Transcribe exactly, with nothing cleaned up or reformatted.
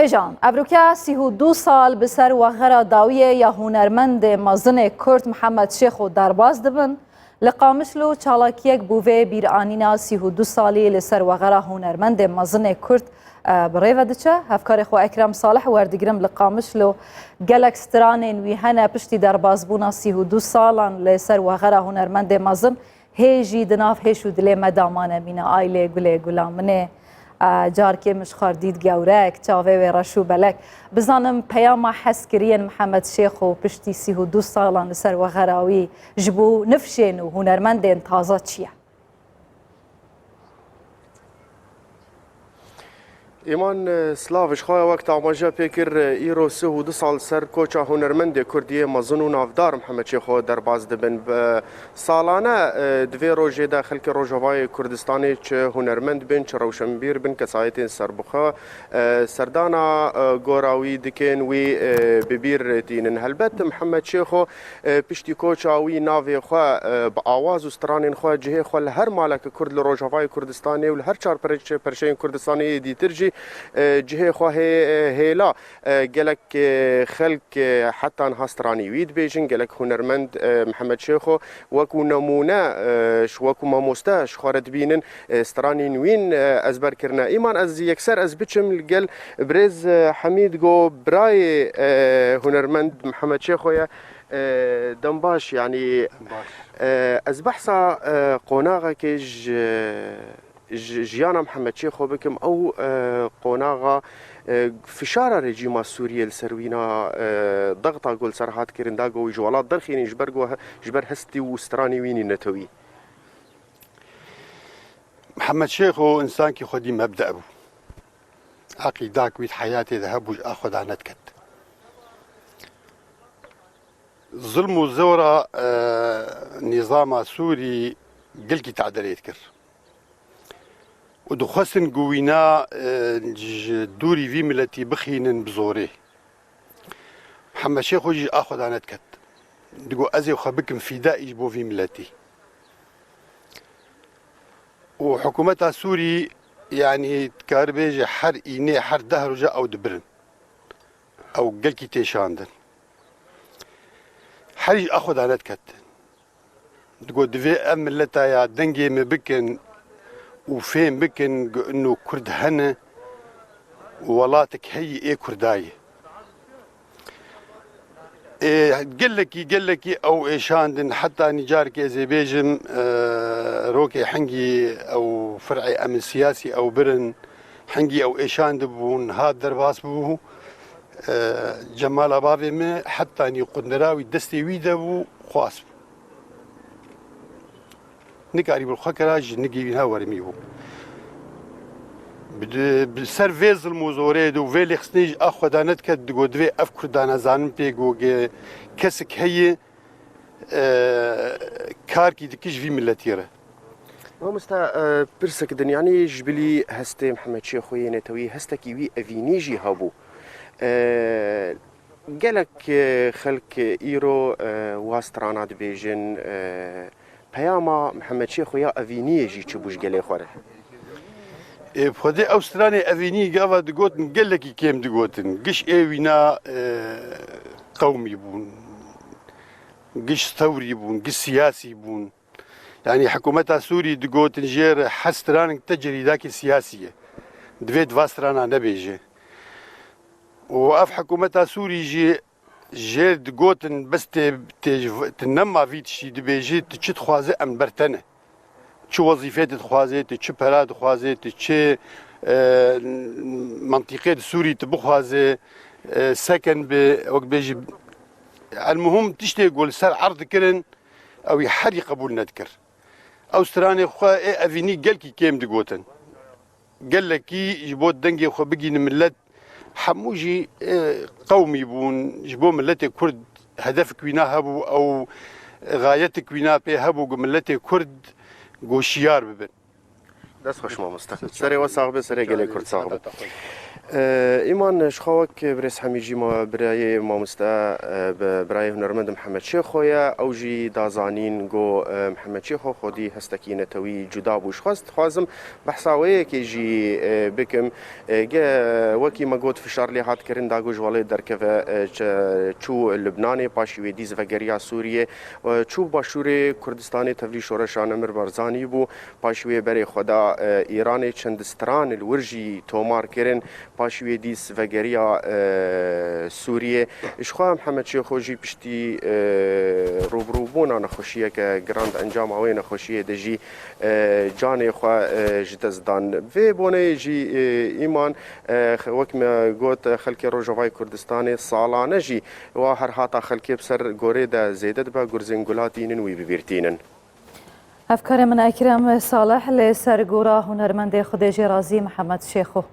Hêjan, evroke sî û du sal bi ser wexera dawiyê ya hunermendê mezin ê Kurd Mihemed Şêxo derbas dibin. Li Qamişlo çalakiyek bo vê bîranîna sî û du salî li ser wexera hunermendê mezin ê Kurd, e, bi rê ve diçe. Hevkarê xwe Ekrem Salih werdigirim li Qamişlo. Gelek stranên wî hene piştî derbasbûna sî û du salan li ser wexera hunermendê mezin. Hê jî di nav hêş û dilê me de mane mîna. Ay lê gulê gula min ê. E, carkê min ji xwe re dît gewrek, çavê wê reş û belek. Bizanim peyama hezkiriyên Mihemed Şêxo piştî sî û du salan li ser wexera wî ji bo nifşên û hunermendên taza çi ye? Îman, e, silav ji xwe, wek te amaje pê kir, e, îro sih û du sal ser koça hunermendê Kurd yê mezin û navdar Mihemed Şêxo derbas dibin. Bi salane, e, di vê rojê de xelkê Rojavayê Kurdistanê çi hunermend bin, çi rewşenbîr bin, kesayetên serbixwe, e, serdana, e, gora wî dikin, wî, e, bi bîr tînin. Helbet Mihemed Şêxo, e, piştî koça wî navê xwe, e, bi awaz û stranên xwe, cihê xwe li her maleke Kurd li Rojavayê Kurdistanê û li her çar perç-, perçeyên Kurdistanê yê dîtir jî, e, cihê xwe hê-, e, hêla. E, gelek, e, xelk, e, heta niha stranî wî dibêjin, gelek hunermend, e, Mihemed Şêxo wekû nemûne, e, ji wekû mamoste ji xwe re dibînin, e, stranên wîn, e, ezber kirine. Îman ez yekser ez biçim li gel birêz, e, Hemîd go birayê, e, hunermend Mihemed Şêxo ye. E, dem baş, yanî, Baş. e, ez behsa, e, qonaxekê ji, ji jiyana Mihemed Şêxo bikim. Ew, e, qonaxa, e, fişara rejîma Sûriyê li ser wîna, e, dexta ku li ser hat kirin, da ku wî ji welat derxînin ji ber ku he-, ji ber hestî û stranî wînî netewî. Mihemed Şêxo însankî xwedî mebde bû. Eqîdak wî di heyatê de hebû, ji a xwe de nediket. Zulm û zora, e, nîzama Sûrî gelkî tadilê dikir. Û dixwestin ku wîna, e, ji dûrî vî miletî bixînin bi zorê. Mihemed Şêxo jî ji a xwe de nediket. Digo, ez ê xwe bikim fîda î ji bo vî miletî. Û hikûmeta Sûrî, yanî, dikare bêje her înê, her deh roja ew dibirin. Ew gelkî têşandin. Herî ji a xwe de nediket. Digot, divê ev mileta ya dengê me bikin û fêm bikin ku ino Kurd hene û welatek heyî ê Kurda ye. Ê, gelekî, gelekî ew êşandin, heta nî carkê ez ê bêjim, e, rokê hingî ew fir'ê emin siyasî ew birin, hingî ew êşandibûn, hat derbas bû. E, Cemala bavê min heta nî qundera wî destê wî de bû, xwast bû. Nikarîbû xwe kira, ji nigî wîna werimî bû. Bi, bi ser vê zilm û zorê de û vê lêxistinê jî a xwe de nediket, digot, divê ev Kurdana zanin pê ku ge-, kesek heye, e, karkî dike ji vî miletî re. Mamoste, e, pirsek din, yanî ji bilî hestê Mihemed Şêxoyê netewî, hestekî wî evînî jî hebû. E, Gelek, e, xelk îro, e, wa strana dibêjin, e, peyama Mihemed Şêxo ya evîniyê jî çi bû ji gelê xwe re? Ê, bi xwedê ew stranê evînî gava digotin, gelekî kêm digotin. Giş ê wîna, e, qewmî bûn, giş stewrî bûn, giş siyasî bûn. Yanî hikûmeta Sûrî digotin jê re her stranek te cerîdakê siyasî ye. Divê di va strana nebêje. Û ev hikûmeta Sûrî jî jê digotin, bes tê, tê, tu nema vî tiştî dibêjî, tu çi dixwazî em ber te ne. Çi wezîfê tu dixwazê, tu çi pera dixwazê, tu çi, e, mentîqê di Sûrî tu bixwazê, e, seken bi, wek bêjî, elmuhim tiştê ku li ser erd dikirin, ew ê herî qebûl nedikir. Ew stranê xwe ê evînî gelkî kêm digotin. Gelekî ji bo dengê xwe bigînin milet, hemû jî, e, qewmî bûn, ji bo miletê Kurd hedefek wîna hebû, ew xayetek wîna pê hebû ku miletê Kurd goşiyar bibin. Dest xweş mamoste. Serê we sax be, serê gelê Kurd sax be. Îman, ji xwe wek birêz Hemî jî ma-, birayê mamoste, e, bi-, birayê hunermend Mihemed Şêxo ye. Ew jî da zanîn ku, e, Mihemed Şêxo xwedî hestekî netewî cuda bû. Ji xwe ez dixwazim behsa wê yekê jî, e, bikim. E, ge-, wekî me got, fişar lê hat kirin da ku ji welê derkeve, e, çe-, çû Libnanê, paşî wê dîs vegeriya Sûriyê. E, çû başûrê Kurdistanê tevlî şoreşa Nemir Barzanî bû. Paşî wê berê xwe da, e, Îranê, çend stran li wir jî tomar kirin. Paşî wê dîs vegeriya, e, Sûriyê. Ji xwe Mihemed Şêxo jî piştî, e, rûbirûbûna nexweşiyeke giran di encama wê nexweşiyê de jî, e, canê xwe, e, ji dest dan. Vê boneyê jî, e, Îman, e, xe-, wek me got, e, xelkê Rojavayê Kurdistanê salane jî wa her hata xelkê bi ser gorê de zêde dibe, gurzên gula tînin wî bi bîr tînin. Hevkarê min Ekrem Salih li ser gora hunermendê xwedê jê razî Mihemed Şêxo.